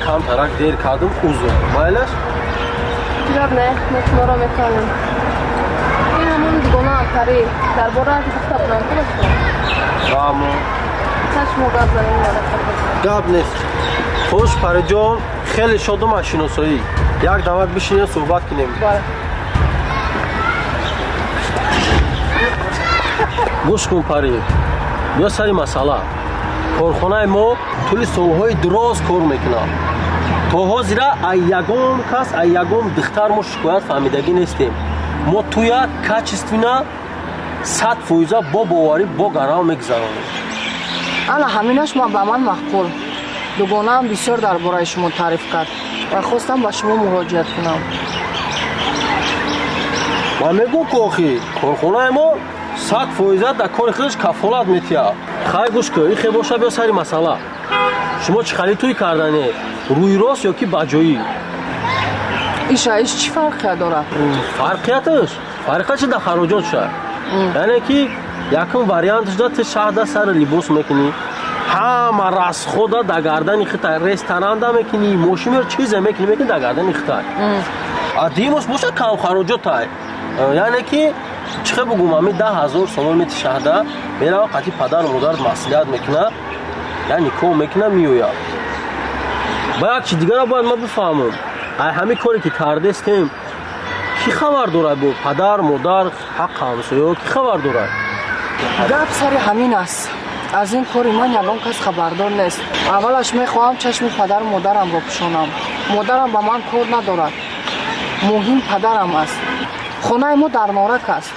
Камтарак дер кардум, узр, майлаш? Гап не, мо шуморо мефаҳмем. Ин ҳамон дугонаам Парӣ, дар борааш гуфта будам ку ба шумо. Фаҳмо. Та шумо гап занем. Гап нест. Хуш, Париҷон, хеле шодум аз шиносоӣ. Як дамак бишинем, суҳбат кунем. Бале. Гӯш кун, Парӣ, биё сари масъала. Корхонаи мо тӯли солҳои дароз кор мекунад. То ҳозира ай ягон кас, ай ягон духтар мо шикоят фаҳмидагӣ нестем. Мо туя качественно, 100%, бо боварӣ, бо гарав мегузаронем. Ана ҳаминаш ба ман маъқул. Дугонаам бисёр дар бораи шумо таъриф кард ва хостам ба шумо муроҷиат кунам. Ман мегӯм ку, охи, корхонаи мо 100% дар кори худаш кафолат метиҳад. Хай, гӯш кун, ин хел боша, биё сари масъала. Шумо чӣ хали тӯй кардане, рӯи рост ё ки ба ҷоӣ? Иша иш чӣ фарқия дорад? Фарқияташ дар хароҷот ша. Яъне ки якум варианташ да ту шаҳда сари либос мекунӣ, ҳама расхода дар гардани хитай, ресторанда мекунӣ, мошин чизе мекунӣ, дар гардани хитай. А дуюмаш боша камхароҷотай, яъне ки чӣ хел бугум, ами 10 000 сомон мети, шаҳда мерава, қатъи падару модар маслиҳат мекуна, я никоҳ мекуна, меояд. Ба як чи дигара бояд ман бифаҳмам: ай ҳамин коре ки кардестем, кӣ хабар дорад? Бо падар, модар, ҳақ, ҳамсоё кӣ хабар дорад? Гап сари ҳамин аст. Аз ин кори ман ягон кас хабардор нест. Аввалаш мехоҳам чашми падару модарамро пӯшонам. Модарам ба ман кор надорад, муҳим падарам аст. Хонаи мо дар Норак аст.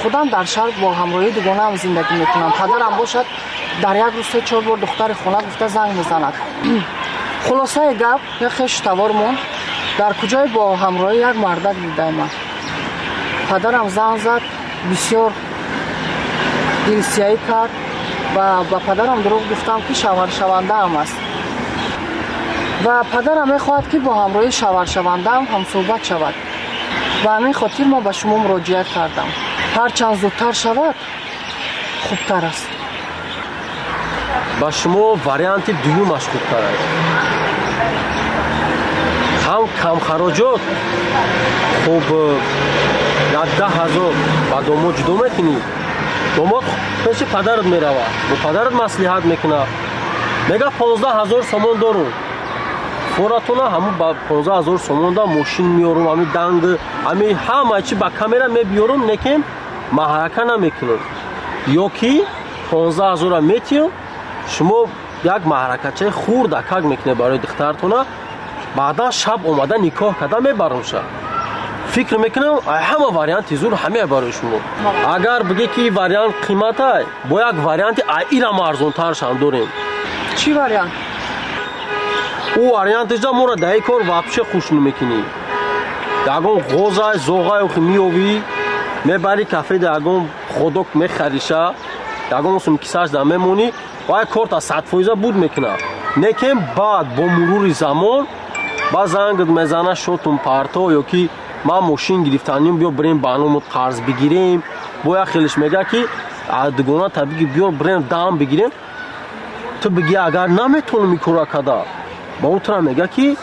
Худам дар шаҳр бо ҳамроҳии дугонаам зиндагӣ мекунам. Падарам бошад, дар як рӯз се чор бор духтари хона гуфта занг мезанад. Хулосаи гап, як хешу тавормон дар куҷое бо ҳамроҳии як мардак дидайман. Падарам занг зад, бисёр дилсиёӣ кард ва ба падарам дурӯғ гуфтам, ки шавҳаршавандаам аст ва падарам мехоҳад, ки бо ҳамроҳии шавҳаршавандаам ҳамсӯҳбат шавад. Ба ҳамин хотир ман ба шумо муроҷиат кардам. Ҳарчанд зудтар шавад, хубтар аст. Ба шумо варианти дуюмаш хубтар аст, ҳам камхароҷот. Хуб, як 10 000 ба домод ҷудо мекунӣ, домод пеши падарат меравад, бо падарат маслиҳат мекунад, мега: 15 000 сомон дорум, форатона ҳамун ба 15 000 сомонда мошин меёрум, ҳами данг, ҳами ҳама чи ба камера мебиёрум, лекин маҳрака намекунам. Ё ки 15 000-а метиём, шумо як маҳракачаи хурдакак мекунед барои духтартона, баъдан шаб омада никоҳ карда мебарумша. Фикр мекунам, ҳама варианти зур ҳамеа барои шумо. Агар биге, ки вариант қиматай, бо як варианти айирам арзонтаршам дорем. Чӣ вариант? Ӯ вариантеша моро дар ин кор вообще хуш намекунӣ. Ягон ғозай, зоғай охи меёвӣ, мебарӣ кафеда, ягон ходок мехариша, ягон сум кисаш да мемонӣ, вай корта 100% буд мекунад. Лекин баъд бо мурури замон ба зангат мезана: шотум парто, ё ки ман мошин гирифтаним, биё бирем, ба номут қарз бигирем. Бо як хелиш мега, ки дугона та биги, биё бирем, дам бигирем. Ту биги: агар наметонам ин корра када, ба ӯ тура мега, ки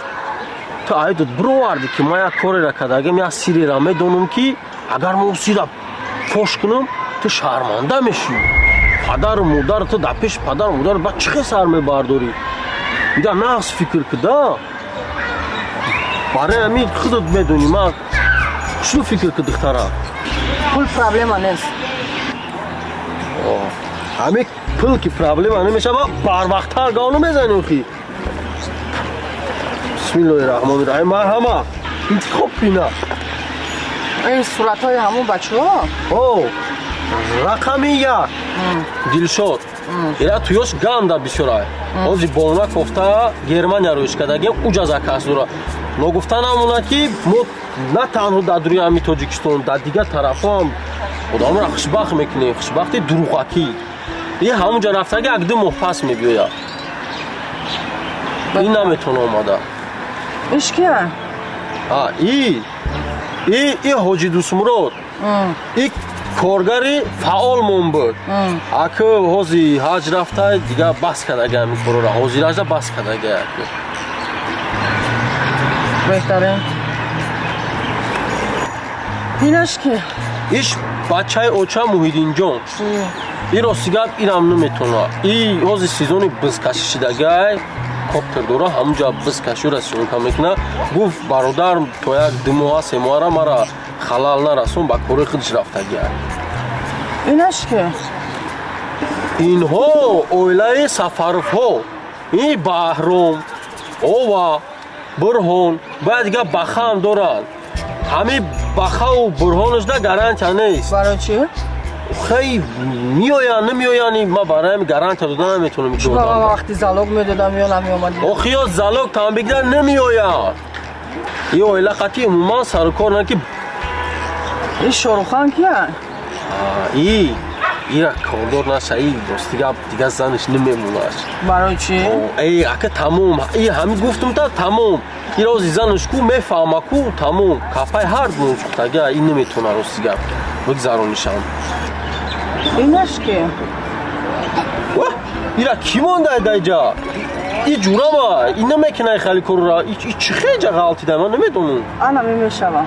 ту айдот бировардӣ, ки ман як корера кардагим, як сирера медонам, ки агар ман сира фош кунам, ту шарманда мешӣ, падару модар, ту дар пеши падару модар ба чӣ хел сар мебардорӣ? Ида нағз фикр куда. Барои ҳамин худат медонӣ, ман хушрӯ фикр ку, духтара. Пул проблема нест. Ҳамин пул ки проблема намешава, барвақттар гав намезанӣ охи. Бисмиллоҳи раҳмони раҳим, марҳама, интихоб кина. Ин суратҳои ҳамон бачаҳо? О, рақами як Дилшод, ира туёш ганда бисёрай. Ҳозир бона кофта Германия рӯиш кардагим, уҷа заказ дора. Ногуфта намонад, ки мо на танҳо дар дури ҳами Тоҷикистон, дар дигар тарафҳо ҳам одамро хушбахт мекунем, хушбахти дурӯғакӣ. И ҳамунҷа рафтаги, як ду моҳ пас мебиёяд, ин наметавона омада. Иш кия? И Ҳоҷи Дусмурод, и коргари фаъолмон буд. Аку ҳози ҳаҷ рафта, дигар бас кардага ҳамин корора, ҳозиража бас кардага. Беҳтарин. Инаш ки? Иш бачаи оча Муҳиддинҷон. И рости гап, инам наметона. И ҳозир сезони бизкашӣ шидагай, коптер дора, ҳамунҷа бизкаширо съёмка мекуна. Гуфт, бародар, то як 2 моҳа, 3 моҳара мара халал нарасон, ба кори худаш рафтагиай. Инаш ки? Инҳо оилаи Сафаровҳо. И Баҳром, Ова, Бурҳон, бояд дига бахаам доранд. Ҳами бахаву бурҳонашда гарантия нест. Барои чӣ? Хей, меоянд, намеоянд, ман барои гарантия дода наметавонам. Чӣ, ба ман вақти залог медодам ё намеомадӣ? Охи, ё залог там бигиранд, намеоянд. И оила қатъи умуман сару кор на ки. Ин Шорухан кия? И ира кордор наша, и рости гап, дига занаш намемонаш. Барои чӣ? Эй, ака, тамом, и ҳами гуфтум та, тамом, и рози занаш ку мефаҳма ку, тамом, кафаи ҳар гуна сухтага, и наметавона, рости гап, бигзаронишам. Инаш ки? Ва, ира кӣ монда даҷа? И ҷурама, и намекунай хали корра, и чӣ хеҷа ғалтида, ман намедонам. Анами мешава.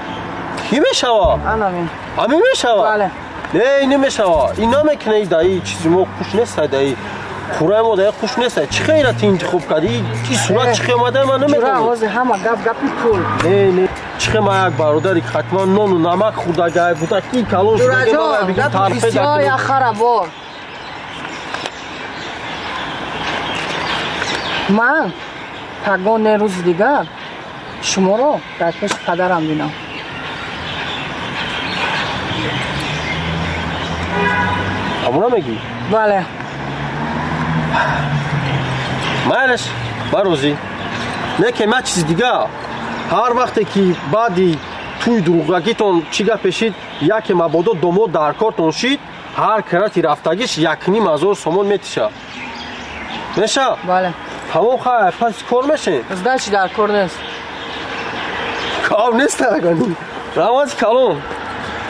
Кӣ мешава? Анами. Ҳами мешава? Бале. Не, и намешава, и намекунай, даи чизи мо хуш нест, даи қураи мо даи хуш нест. Чӣ хейра ти интихоб кардӣ? И сурат чӣ хе омада, ман Ҷура, намедонам. ҳозир ҳама гап гапи пул. Не, не, чӣ хе ман як бародари хатман нону намак хӯрдагай буда, ки калон шудагай, ман Ҷураҷон, бигим гапи тарфе бисёр дакунам. як хара бор. Ман пагон не, рӯзи дигар шуморо дар пеши падарам бинам. Ҳамуна мегӣ? Бале. Майлаш, ба розӣ. Не ки ман чизи дига, ҳар вақте ки баъди тӯи дурӯғгакитон чӣ гап пешид, яке мабодо домод дар кортон шид, ҳар карати рафтагиш 1,5 ҳазор сомон метиша, меша? Бале. Тамом, хайр, пас кор мешем. Сдачи дар кор нест. Кав нест, агани раҳмати калон,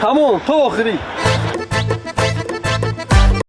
тамом, то охирӣ.